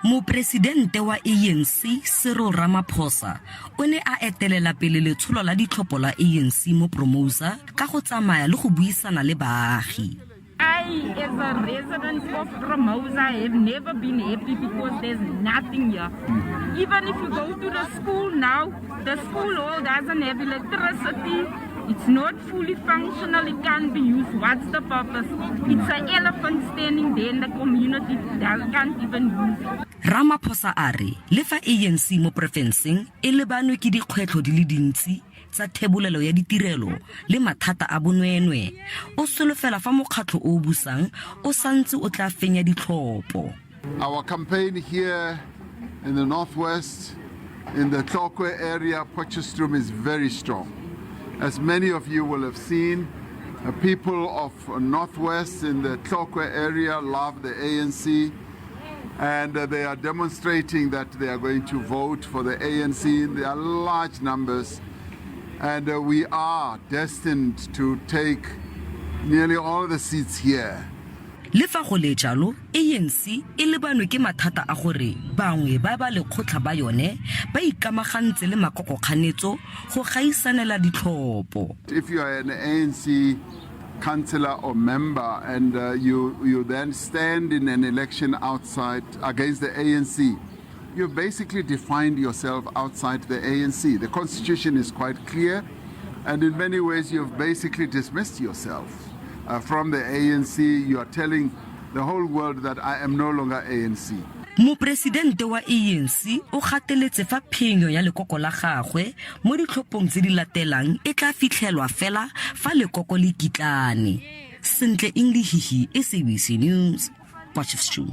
Moporesidente wa ANC Cyril Ramaphosa o ne a etelela pele letsholo la ditlhopho la ANC mo Promosa ka go tsamaya le go buisana le baagi. I, as a resident of Promosa, have never been happy because there's nothing here. Even if you go to the school now, the school hall doesn't have electricity. It's not fully functional. It can't be used. What's the purpose? It's an elephant standing there in the community that can't even use it. Ramaphosa a re le fa ANC mo porofenseng e lebanwe ke dikgwetlho di le dintsi tsa thebolelo ya ditirelo le mathata a bonweenwee, o solofela fa mokgatlho o o busang o santse o tla fenya ditlhopho. Our campaign here in the Northwest, in the Tlokwe area, Potchefstroom, is very strong. As many of you will have seen, the people of Northwest in the Tlokwe area love the ANC, and they are demonstrating that they are going to vote for the ANC in their large numbers. And we are destined to take nearly all the seats here. Le fa go le jalo, ANC e lebanwe ke mathata a gore bangwe ba ba lekgotlha ba yone ba ikamagantse le makokokganetso go gaisanela ditlhopho. If you are an ANC councillor or member and you then stand in an election outside against the ANC, you've basically defined yourself outside the ANC. The constitution is quite clear, and in many ways, you've basically dismissed yourself from the ANC. You are telling the whole world that I am no longer ANC. Moporesidente wa ANC o gateletse fa phenyo ya lekoko la gagwe mo ditlhophong tse di latelang e tla fitlhelwa fela fa lekoko le kitlane. Sentle Inglehihi, SABC News, Potchefstroom.